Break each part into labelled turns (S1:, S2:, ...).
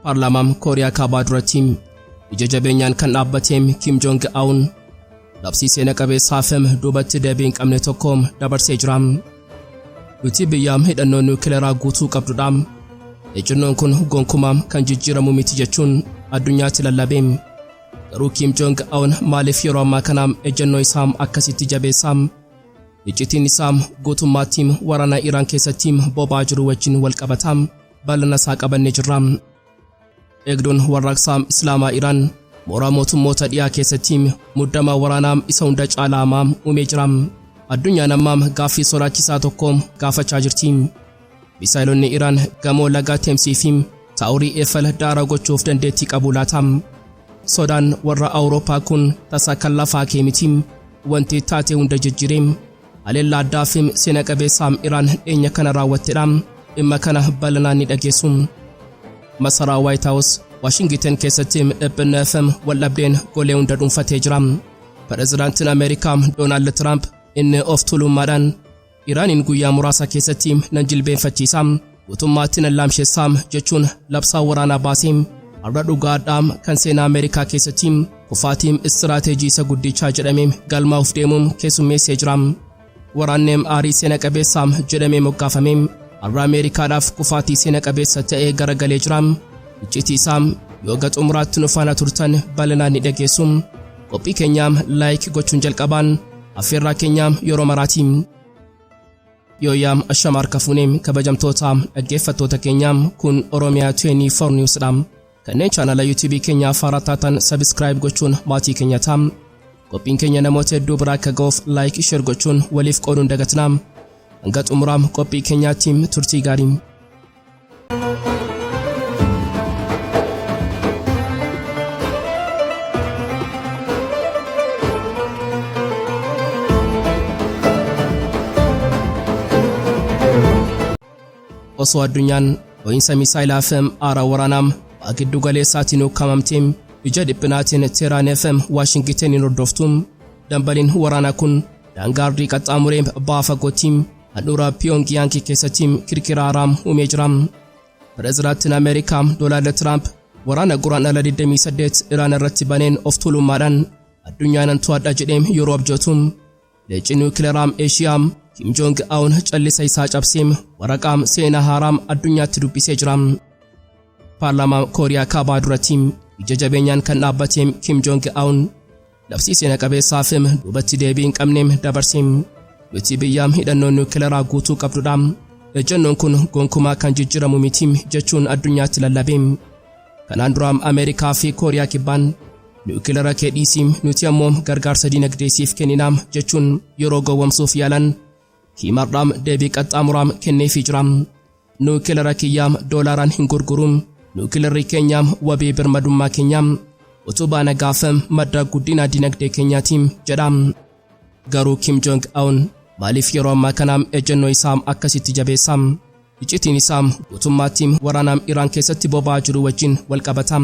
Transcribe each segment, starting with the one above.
S1: Paarlaamaa Kooriyaa Kaabaa duratti ija jabeenyaan kan dhaabbateem Kim Jong Aun labsii seena qabeessaafim duubatti deebii hin qabne tokko dabarsee jira. Nuti biyya hidhannoo niwukileeraa guutuu qabdudha. Ejjennoon kun gonkumaa kan jijjiiramu miti jechuun addunyaatti lallabe. Garuu Kim Jong Aun maaliif yeroo ammaa kana ejjennoo isaa akkasitti jabeessa? Iccitiin isaa guutummaatti waraana Iraan keessatti boba'aa jiru wajjin wal qabata. Bal'ina isaa qabannee jirra. Eegduun warraaqsaa Islaamaa Iraan mooraa mootummoota dhiyaa keessatti muddama waraanaa isa hunda caalaa hamaa uumee jira. Addunyaan ammaa gaaffii sodaachisaa tokko gaafachaa jirti. Misaayilonni Iraan gamoo laga Teemsii fi Taaworii Eiffel daara gochuuf dandeettii qabu laata? Sodaan warra Awurooppaa kun tasa kan lafaa kee miti. Wanti taatee hunda jijjiire haleellaa addaa fi seena qabeessa Iraan dhiyeenya kana raawwattedha. Dhimma kana bal'inaan ni dhageessu. Masaraa White House Waashingiten keessatti dhiphinna FM waldhabdeen golee hunda dhuunfatee jira. Pireezidaantiin Ameerikaa Doonaald Tiraamp inni of tuulummaadhaan Iraaniin guyyaa muraasa keessatti nan jilbeenfachiisa, guutummaatti nan laamsheessa jechuun labsaa waraanaa baasee har'a dhugaadhaa kan seenaa Ameerikaa keessatti kufaatii istiraateejii isa guddichaa jedhamee galmaa'uuf deemuun keessummeessee jira. Waraanni aarii seena qabeessa jedhamee moggaafame har'a Ameerikaadhaaf kufaatii seena qabeessa ta'ee garagalee jira. Iccitii isaa yoo ga xumuraatti nu faana turtan bal'inaan ni dhageessu. Qophii keenyaa like gochuun jalqabaan affeerraa keenyaa yeroo maraati. Yooyyaa, ashama harka fuunee, kabajamtoota dhaggeeffattoota keenyaa, kun Oromiyaa 24 News dha. Kanneen chaanala YouTube keenyaa haaraa taatan subscribe gochuun maatii keenya ta'a. Qophiin keenya namoota hedduu biraa akka ga'uuf like, share gochuun waliif qooduun dagatinaa. Hanga xumuraa qophii keenyaatti turtii gaarii. Osoo addunyaan dho'iinsa misaayilaa fi aara waraanaa ba'a giddu galeessaatiin ukkaamamtee ija dhiphinaatiin Teeraan fi Waashingiteniin hordoftu, dambaliin waraanaa kun daangaa ardii qaxxaamuree ba'a fagootti handhuura Piyoongiyaang keessatti kirkira haaraa uumee jira. Pireezidaantiin Ameerikaa Doonaald Tiraamp waraana Guraandhala 28 Iraan irratti baneen of tuulummaadhaan addunyaa nan to'adha jedhee yeroo abjootu, leenci niwukileeraa Eeshiyaa Kim Jong Aun callisa isaa cabsee waraqaa seenaa haaraa addunyaatti dubbisee jira. Paarlaamaa Kooriyaa Kaabaa duratti ija jabeenyaan kan dhaabbate Kim Jong Aun labsii seena qabeessaa fi duubatti deebii hin qabne dabarse. Nuti biyya hidhannoo niwukileeraa guutuu qabdudha. Ejjennoon kun gonkumaa kan jijjiiramu miti jechuun addunyaatti lallabe. Kanaan dura Ameerikaa fi Kooriyaa Kibbaan niwukileera kee dhiisii, nuti ammoo gargaarsa dinagdee siif kenninaa jechuun yeroo gowwomsuuf yaalan, Kim har'a deebii qaxxaamuraa kenneefii jira. Niwukileera kiyyaa doolaaraan hin gurguru. Niwukileerri keenya wabii birmadummaa keenya, utubaa nagaaf madda guddina dinagdee keenyaati jedha. Garuu Kim Jong Aun maaliif yeroo ammaa kana ejjennoo isaa akkasitti jabeessa? Iccitiin isaa guutummaatti waraana Iraan keessatti boba'aa jiru wajjin wal qabata.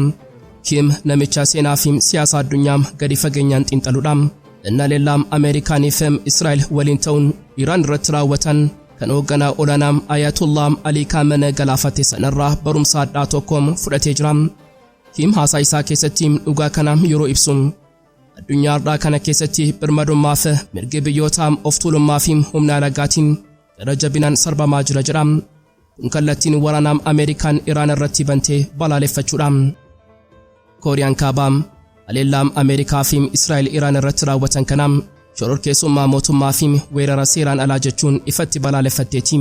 S1: Kim namicha seenaa fi siyaasa addunyaa gadi fageenyaan xiinxaludha. Inni haleellaa Ameerikaanii fi Israa'el waliin ta'uun Iraan irratti raawwatan kan hoogganaa olaanaa Ayatollah Ali Khamenei galaafate sanarraa barumsa addaa tokko fudhatee jira. Kim haasaa isaa keessatti dhugaa kana yeroo ibsu, addunyaa har'aa kana keessatti birmadummaa fi mirgi biyyoota of tuulummaa fi humna alagaatiin gara jabinaan sarbamaa jira jedha. Kun kallattiin waraana Ameerikaan Iraan irratti bantee balaaleffachuudha. Kooriyaan Kaabaa haleellaa Ameerikaa fi Israa'el Iraan irratti raawwatan kana shororkeessummaa mootummaa fi weerara seeraan alaa jechuun ifatti balaaleffatteeti.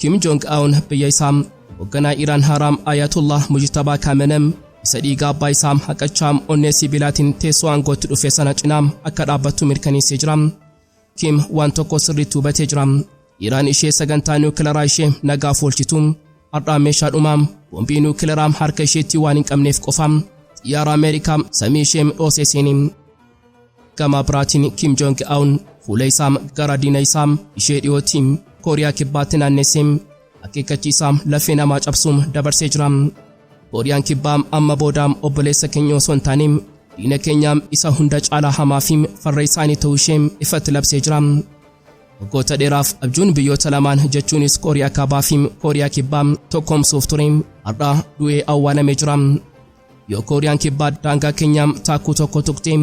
S1: Kim Jong Aun biyya isaa hoogganaa Iraan haaraa Ayatollah Mujtabaa Khamenei isa dhiiga abbaa isaa haqachaa onnee sibiilaatiin teessoo aangootti dhufe sana cinaa akka dhaabbattu mirkaneessee jira. Kim waan tokko sirriitti hubatee jira. Iraan ishee sagantaa niwukilaraa ishee nagaaf oolchitu har'aa meeshaa dhumaa boombii niwukilaraa harka isheetti waan hin qabneef qofa xiyyaara Ameerikaa samii ishee dhoosee seene. Gama biraatiin Kim Jong Aun fuula isaa gara diina isaa ishee dhiyootti Kooriyaa Kibbaatti naannessee akeekkachiisaa lafee namaa cabsuun dabarsee jira. Kooriyaan Kibbaa amma booda obboleessa keenya osoo hin taane diina keenya isa hunda caalaa hamaa fi farra isaanii ta'uu ishee ifatti labsee jira. Waggoota dheeraaf abjuun biyyoota lamaan jechuunis Kooriyaa Kaabaa fi Kooriyaa Kibbaa tokkoomsuuf ture har'a du'ee awwaalamee jira. Yoo Kooriyaan Kibbaa daangaa keenyaam taakkuu tokko tuqxe,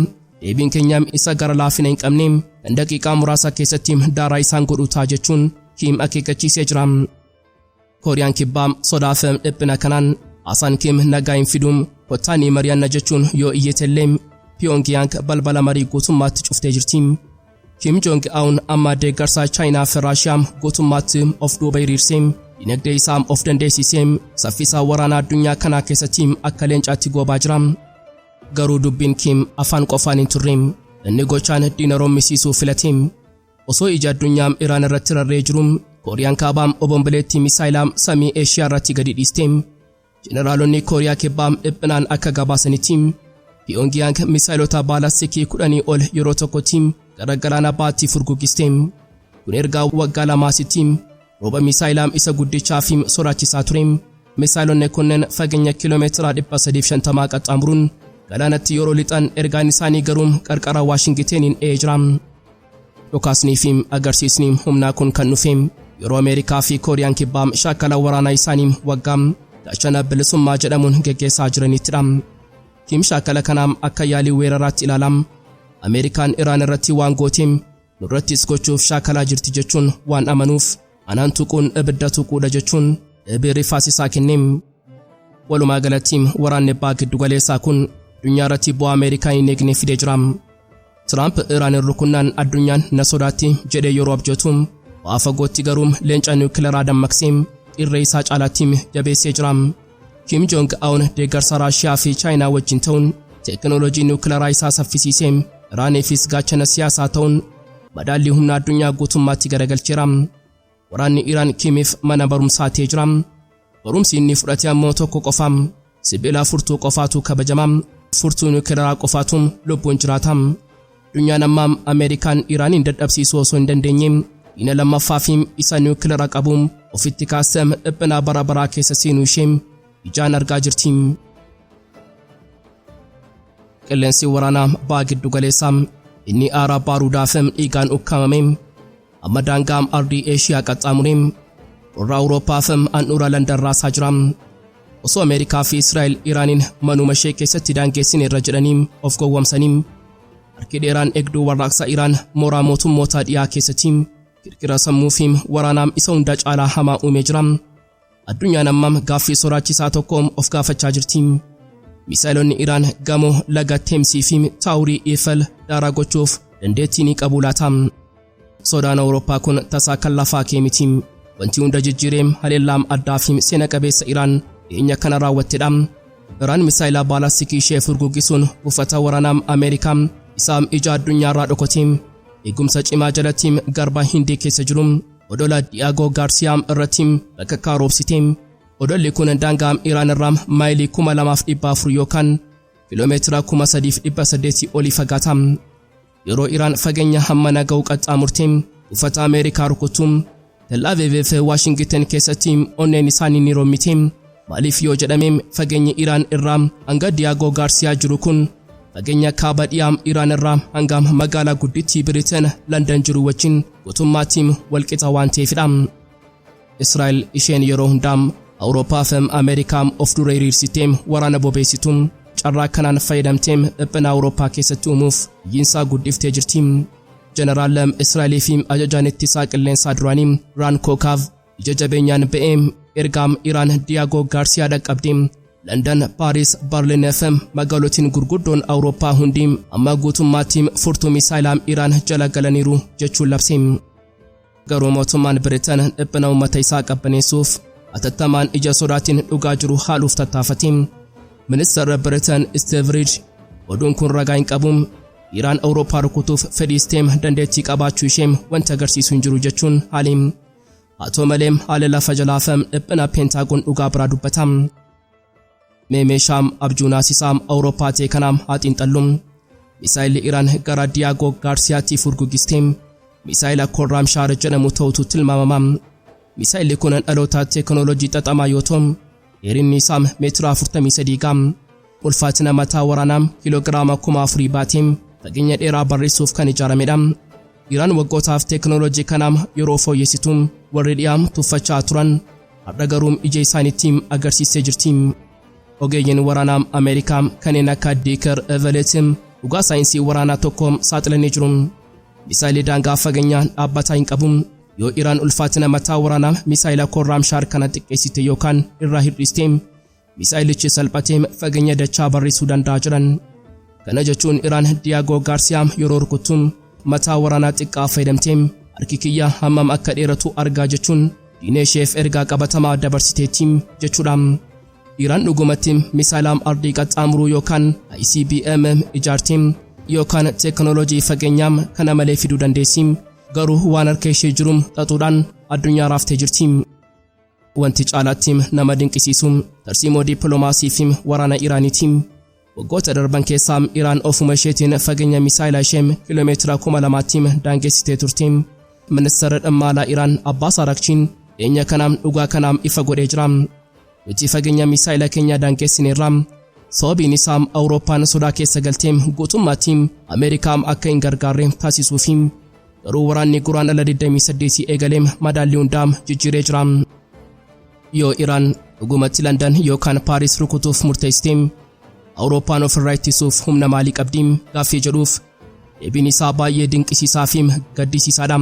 S1: deebiin keenyaam isa gara laafina hin qabne kan daqiiqaa muraasa keessatti daaraa isaan godhu ta'a jechuun Kiim akeekkachiisee jira. Kooriyaan Kibbaa sodaa fi dhiphina kanaan haasaan Kiim nagaa hin fiduum, kottaa ni mari'anna jechuun yoo iyyatellee Pyongyang balbala marii guutummaatti cuftee jirti. Kim Jong Un amma deeggarsa Chaayinaa fi Raashiyaa guutummaatti of duuba hiriirsee, dinagdee isaa of dandeessisee, saffisa waraanaa addunyaa kanaa keessatti akka leencaatti goobaa jira. Garuu dubbiin Kim afaan qofaan hin turre. Inni gochaan diina rommisiisuu filate. Osoo ija addunyaa Iraan irratti rarra'ee jiru, Kooriyaan Kaabaa obomboleettii misaayilaa samii Eeshiyaa irratti gadi dhiiste. Jeneraalonni Kooriyaa Kibbaa dhiphinaan akka gabaasanitti, Pyongyang misaayilota baalastikii 10 ol yeroo tokkotti gara galaana baatti furguggiste. Kun ergaa waggaa lamaasitti rooba misaayilaa isa guddichaa fi sodaachisaa ture. Misaayilonni kunneen fageenya kiiloomeetira 350 qaxxaamuruun galaanatti yeroo lixan, ergaan isaanii garuu qarqara Waashingiteniin dha'ee jira. Dhukaasnii fi agarsiisni humnaa kun kan dhufe yeroo Ameerikaa fi Kooriyaan Kibbaa shaakala waraanaa isaanii waggaa Gaachana Bilisummaa jedhamuun geggeessaa jiranittidha. Kim shaakala kanaa akka yaalii weeraraatti ilaala. Ameerikaan Iraan irratti waan goote nurrattis gochuuf shaakalaa jirti jechuun waan amanuuf, anaan tuquun ibidda tuquudha jechuun deebii rifaasisaa kenne. Walumaa galatti waraanni baha giddugaleessaa kun addunyaa irratti bu'aa Ameerikaa hin eegne fidee jira. Tiraamp Iraan rukunnaan addunyaan na sodaatti jedhee yeroo abjootu, ba'aa fagootti garuu leenca niwukilaraa dammaqsee irree isaa caalaatti jabeessee jira. Kim Jong Un deeggarsa Raashiyaa fi Chaayinaa wajjin ta'uun teekinooloojii niwukilaraa isaa saffisiisee Iraaniifis gaachana siyaasaa ta'uun madaallii humna addunyaa guutummaatti garagalcheera. Waraanni Iraan Kimiif mana barumsaa ta'ee jira. Barumsi inni fudhate ammoo tokko qofa. Sibiila furtuu qofaatu kabajama. Furtuu niwukilaraa qofaatu lubbuun jiraata. Addunyaan ammaa Ameerikaan Iraaniin dadhabsiisuu osoo hin dandeenye diina lammaffaa fi isa niwukilara qabu ofitti kaasee dhiphina bara baraa keessa seenuu ishee ijaan argaa jirti. Qilleensi waraanaa baha giddu galeessaa inni aaraa baaruudaaf dhiigaan ukkaamame amma daangaa ardii Eeshiyaa qaxxaamuree warra Awurooppaa fi handhuura Landan raasaa jira. Osoo Ameerikaa fi Israa'el Iraaniin manuma ishee keessatti daangeessine irra jedhanii of gowwomsanii, harki dheeraan eegduu warraaqsa Iraan mooraa mootummoota dhiyaa keessatti kirkira sammuu fi waraanaa isa hunda caalaa hamaa uumee jira. Addunyaan amma gaaffii sodaachisaa tokko of gaafachaa jirti. Misaayilonni Iraan gamoo laga Teemsii fi Taawurii Eiffel daaraa gochuuf dandeettii ni qabu laata? Sodaan Awurooppaa kun tasaa kan lafaa kee miti. Wanti hunda jijjiiree haleellaa addaa fi seena qabeessa Iraan dhiyeenya kana raawwattedha. Iraan misaayilaa baalastikii ishee furguggisuun buufata waraanaa Ameerikaa isaa ija addunyaarraa dhokotee eegumsa cimaa jalatti garba Hindii keessa jiru odola Diyaagoo Gaarsiyaa irratti bakka karoobsite. Odolli kun daangaa Iraan irraa maayilii 2400 yookaan kiiloomeetira 3800 olii fagaata. Yeroo Iraan fageenya hammana ga'u qaxxaamurte buufata Ameerikaa rukutu, Tel Aviv fi Waashingiten keessatti onneen isaanii ni rommite. Maaliif yoo jedhame, fageenyi Iraan irraa hanga Diyaagoo Gaarsiyaa jiru kun fageenya kaaba dhiyaa Iraan irraa hanga magaalaa guddittii Biriteen Landan jiru wajjin guutummaatti walqixa waan ta'eefidha. Israa'el isheen yeroo hundaa Awurooppaa fi Ameerikaa of dura hiriirsitee waraana bobeessitu carraa kanaan fayyadamtee dhiphina Awurooppaa keessatti uumuuf iyyiinsaa guddiftee jirti. Jeneraal Israa'elii fi ajajaan ittisaa qilleensaa duraanii Raan Kookaaf ija jabeenyaan ba'ee ergaa Iraan Diyaagoo Gaarsiyaa dhaqqabde, London, Paaris, Berliin fi magaalotiin gurguddoon Awurooppaa hundi amma guutummaatti furtuu misaayilaa Iraan jala galaniiru jechuun labse. Garuu mootummaan Biriteen dhiphina uummata isaa qabbaneessuuf atattamaan ija sodaatiin dhugaa jiru haaluuf tattaafate. Ministeerri Biriteen Steve Reed oduun kun ragaa hin qabu, Iraan Awurooppaa rukutuuf fedhiistee dandeettii qabaachuu ishee wanti agarsiisu hin jiru jechuun haali. Haa ta'u malee haala lafa jalaa fi dhiphina Peentaagoon dhugaa biraa dubbata. Mee meeshaa abjuu naasisaa Awurooppaa ta'e kanaaf haa xiinxallu. Misaayilli Iraan gara Diyaagoo Gaarsiyaatti furguggiste misaayila Korraamshaar jedhamu ta'utu tilmaamama. Misaayilli kun dhaloota teekinooloojii xaxamaa yoo ta'u, dheerinni isaa meetira 43 ga'a. Ulfaatina mataa waraanaa kiiloogiraama 4000 baatee fageenya dheeraa barreessuuf kan ijaaramedha. Iraan waggootaaf teeknooloojii kanaam yeroo fooyyessitu warri dhiyaam tuffachaa turan har'a garuu ija isaaniitti agarsiistee jirti. Ogeeyyiin waraanaa Ameerikaa kanneen akka Diikar Eveleet dhugaa saayinsii waraanaa tokko saaxilanii jiru. Misaayilii daangaa fageenyaa dhaabbataa hin qabu. Yoo Iraan ulfaatina mataa waraanaa misaayila Korraamshaar kana xiqqeessite yookaan irraa hir'iste, misaayilichi salphatee fageenya dachaa barrisuu danda'a jedhan. Kana jechuun Iraan Diyaagoo Gaarsiyaa yeroo rukuttu mataa waraanaa xiqqaa fayyadamtee harki kiyya hammam akka dheeratu argaa jechuun diina isheef ergaa qabatamaa dabarsiteetti jechuudha. Iraan dhugumatti misaayila ardii qaxxaamuruu yookaan ICBM ijaarti yookaan teeknooloojii fageenyaa kana malee fiduu dandeessi. Garuu waan harka ishee jiru xaxuudhaan addunyaa raaftee jirti. Wanti caalaatti nama dinqisiisu tarsiimoo dippiloomaasii fi waraana Iraaniiti. Waggoota darban keessaa Iraan ofuma isheetiin fageenya misaayila ishee kiiloomeetira 2000tti daangessitee turte. Ministeerri dhimma alaa Iraan Abbaas Araakchiin dhiyeenya kanaam dhugaa kanaam ifa godhee jira. Nuti fageenya misaayila keenya daangessineerra. Sababiin isaa Awurooppaan sodaa keessa galtee guutummaatti Ameerikaam akka hin gargaarre taasisuufi. Garuu waraanni Guraandhala 28 eegalee madaallii hundaa jijjiiree jira. Yoo Iraan dhugumatti Landan yookaan Paaris rukutuuf murteessite, Awurooppaan ofirraa ittisuuf humna maalii qabdi gaaffii jedhuuf deebiin isaa baay'ee dinqisiisaa fi gaddisiisaadha.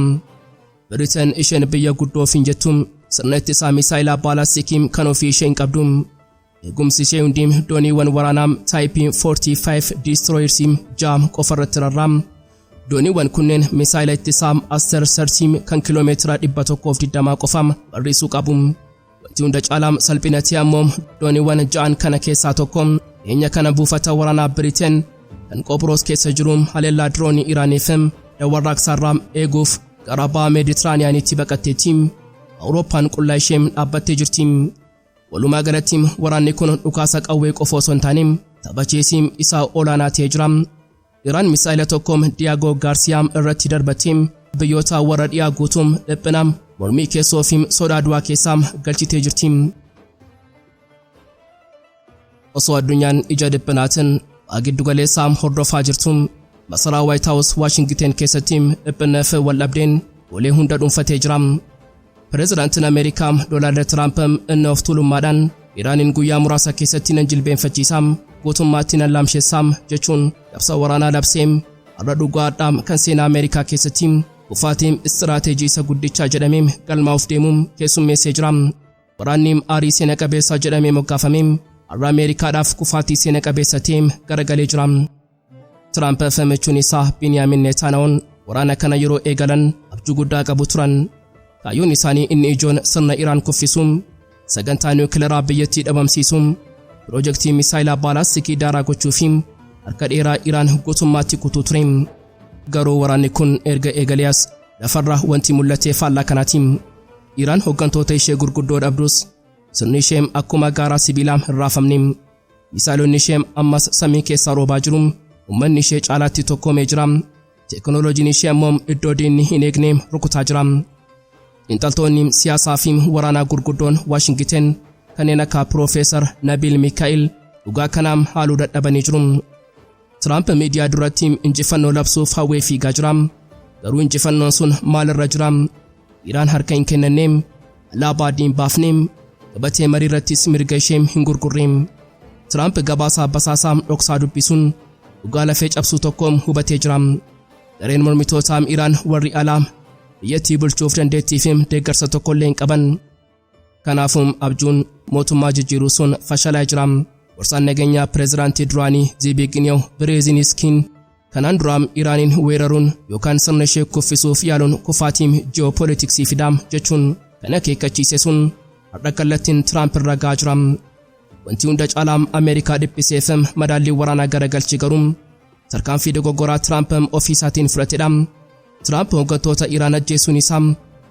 S1: Biriteen isheen biyya guddoo ofiin jettu sirna ittisaa misaayilaa baalaastikii kan ofii ishee hin qabdu. Eegumsi ishee hundi dooniiwwan waraanaa Type 45 Destroyers 6 qofa irratti rarra'a. Dooniiwwan kunneen misaayila ittisaa Aster 30 kan kiiloomeetira 120 qofa barrisuu qabu. Wanti hunda caalaa salphinatti ammoo dooniiwwan ja'an kana keessaa tokko dhiyeenya kana buufata waraanaa Biriteen kan Qophiroos keessa jiru haleellaa diroonii Iraaniif dawarraaqsaarraa eeguuf gara baha Meeditiraaniyaanitti baqatteetti. Awurooppaan qullaa ishee dhaabbattee jirti. Walumaa galatti waraanni kun dhukaasa qawwee qofa osoo hin taane tapha cheesii isaa olaanaa ta'ee jira. Iraan misaayila tokko Diyaagoo Gaarsiyaa irratti darbattee biyyoota warra dhiyaa guutuu dhiphina mormii keessoo fi sodaa du'aa keessaa galchitee jirti. Osoo addunyaan ija dhiphinaatiin baha giddu galeessaa hordofaa jirtu, masaraa Waayit Haawus Waashingiten keessatti dhiphinaa fi waldhabdeen golee hunda dhuunfatee jira. Pireezidaantiin Ameerikaa Doonaald Tiraamp inni of tuulummaadhaan Iraaniin guyyaa muraasa keessatti nan jilbeenfachiisa, guutummaatti nan laamsheessa jechuun labsa waraanaa labsee har'a dhugaadhaa kan seenaa Ameerikaa keessatti kufaatii istiraateejii isa guddichaa jedhamee galmaa'uuf deemu keessummeessee jira. Waraanni aarii seena qabeessa jedhamee moggaafame har'a Ameerikaadhaaf kufaatii seena qabeessa ta'e garagalee jira. Tiraamp michuun isaa Biniyaamin Neetaanaa'oon waraana kana yeroo eegalan abjuu guddaa qabu turan. Kaayyoon isaanii inni ijoon sirna Iraan kuffisuun, sagantaa niwukilaraa biyyattii dhabamsiisuun, piroojeektii misaayilaa baalaastikii daaraa gochuu fi harka dheeraa Iraan guutummaatti kutuu ture. Garuu waraanni kun erga eegalee as lafarra wanti mul'ate faallaa kanaati. Iraan hooggantoota ishee gurguddoo dhabdus sirni ishee akkuma gaaraa sibiilaa hin raafamne. Misaayilonni ishee ammas samii keessaa roobaa jiru. Uummanni ishee caalaatti tokkoomee jira. Teeknooloojiin ishee ammoo iddoo diinni hin eegne rukutaa jira. Xiinxaltoonni siyaasaa fi waraanaa gurguddoon Waashingiten kanneen akka Piroofeesar Nabil Mikaa'il dhugaa kanaam haaluu dadhabanii jiru. Tiraamp miidiyaa duratti injifannoo labsuuf hawwee fiigaa jira. Garuu injifannoon sun maalirra jira? Iraan harka hin kennanne, alaabaa adii hin baafne, gabatee marii irrattis mirga ishee hin gurgurre. Tiraamp gabaasaa basaasaa dhoksaa dubbisuun dhugaa lafee cabsuu tokko hubatee jira. Gareen mormitootaa Iraan warri alaa biyyattii bulchuuf dandeettii fi deeggarsa tokkollee hin qaban. Kanaafuu abjuun mootummaa jijjiiruu sun fashalaa jira. Gorsaan nageenyaa pireezidaantii duraanii Zibiigniyew Bireeziniskiin kanaan dura Iraaniin weeraruun yookaan sirna ishee kuffisuuf yaaluun kufaatii ji'oopoolitiksii fidaa jechuun kan akeekkachiise sun har'a kallattiin Tiraamp irra gahaa jira. Wanti hunda caalaa Ameerikaa dhiphiseef madaallii waraanaa garagalchi garuu tarkaanfii dogoggoraa Tiraamp ofii isaatiin fudhatedha. Tiraamp hooggantoota Iraan ajjeesuun isaa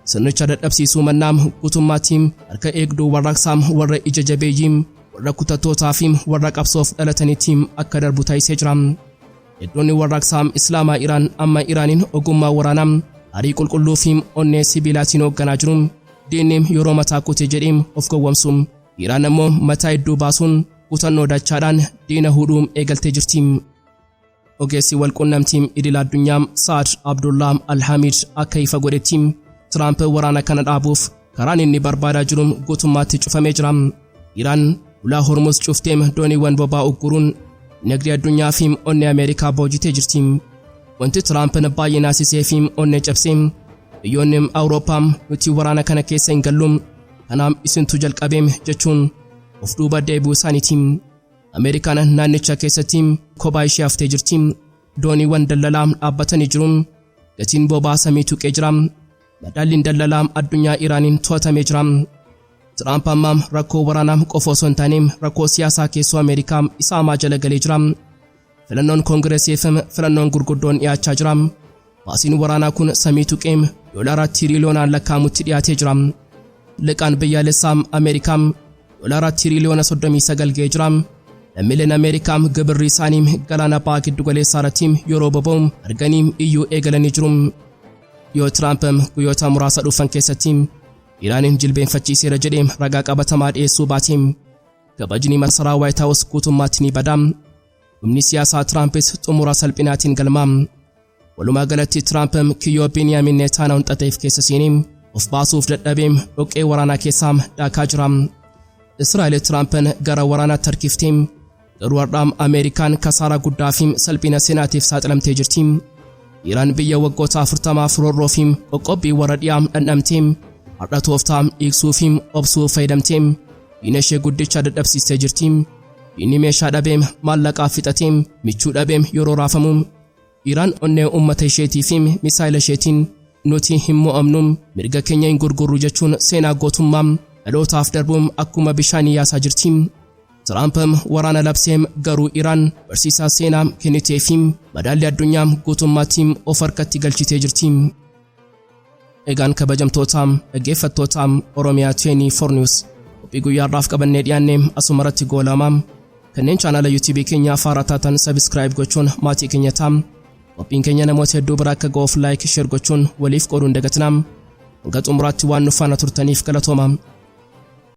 S1: sirnicha dadhabsiisuu mannaa guutummaatti harka eegduu warraaqsaa warra ija jabeeyyii, warra kutattootaa fi warra qabsoof dhalatanitti akka darbu taasisee jira. Eegdonni warraaqsaa Islaamaa Iraan amma Iraaniin ogummaa waraanaa, aarii qulqulluu fi onnee sibiilaatiin hoogganaa jiru. Diinni yeroo mataa kute jedhee of gowwomsu, Iraan ammoo mataa hedduu baasuun kutannoo dachaadhaan diina hudhuu eegaltee jirti. Ogeessi walqunnamtii idil addunyaa Saad Abdullah Alhamid akka ifa godhetti, Tiraamp waraana kana dhaabuuf karaan inni barbaadaa jiru guutummaatti cufamee jira. Iraan ulaa Hormuz cufteem dooniiwwan boba'aa ugguruun dinagdee addunyaa fi onnee Ameerikaa boojitee jirti. Wanti Tiraamp baay'ee naasisee fi onnee cabsee, biyyoonni Awurooppaa nuti waraana kana keessa hin gallu, kanaaf isintu jalqabeem jechuun of duuba deebi'uu isaaniiti. Ameerikaan naannicha keessatti kophaa ishee haftee jirti. Dooniiwwan daldalaa dhaabbatanii jiru. Gatiin boba'aa samii tuqee jira. Madaalliin daldalaa addunyaa Iraaniin to'atamee jira. Tiraamp amma rakkoo waraanaa qofa osoo hin taane rakkoo siyaasaa keessoo Ameerikaa isa hamaa jala galee jira. Filannoon Koongireesiif filannoon gurguddoon dhiyaachaa jira. Baasiin waraanaa kun samii tuqee doolaara tiriiliyoonaan lakkaa'amutti dhiyaatee jira. Liqaan biyyaalessaa Ameerikaa doolaara tiriiliyoona 39 ga'ee jira. Lammiileen Ameerikaa gibirri isaanii galaana baha giddu galeessaa irratti yeroo boba'u arganii iyyuu eegalanii jiru. Yoo Tiraamp guyyoota muraasa dhufan keessatti Iraaniin jilbeenfachiiseera jedhee ragaa qabatamaa dhiyeessuu baate, kabajni masaraa Waayit Haawus guutummaatti ni bada. Humni siyaasaa Tiraampis xumura salphinaatiin galma. Walumaa galatti Tiraamp kiyyoo Beniyaamin Neetaanyahuun xaxeef keessa seenee of baasuuf dadhabee dhoqqee waraanaa keessaa daakaa jira. Israa'el Tiraampiin gara waraanaatti harkiftee, garuu har'a Ameerikaan kasaaraa guddaa fi salphina seenaatiif saaxilamtee jirti. Iraan biyya waggoota 40f roorroo fi qoqqobbii warra dhiyaa dhandhamtee, har'a tooftaa dhiigsuu fi obsuu fayyadamtee diina ishee guddicha dadhabsiistee jirti. Diinni meeshaa dhabee, maallaqaa fixatee, michuu dhabee yeroo raafamu, Iraan onnee uummata isheetii fi misaayila isheetiin nuti hin mo'amnu, mirga keenya hin gurgurru jechuun seenaa gootummaa dhalootaaf darbuun akkuma bishaanii yaasaa jirti. Tiraamp waraana labseem, garuu Iraan barsiisaa seenaa kennitee fi madaalli addunyaa guutummaatti of harkatti galchitee jirti. Egaan kabajamtoota dhaggeeffattoota Oromiyaa 24 News, qophii guyyaarraaf qabannee dhiyaanne asumarratti goolama. Kanneen chaanaala YouTube keenya haaraa taatan subscribe gochuun maatii keenya ta'a. Qophiin keenya namoota hedduu bira akka ga'uuf like, share gochuun waliif qooduun dagatinaa. Hanga xumuraatti waan nu faana turtaniif galatooma.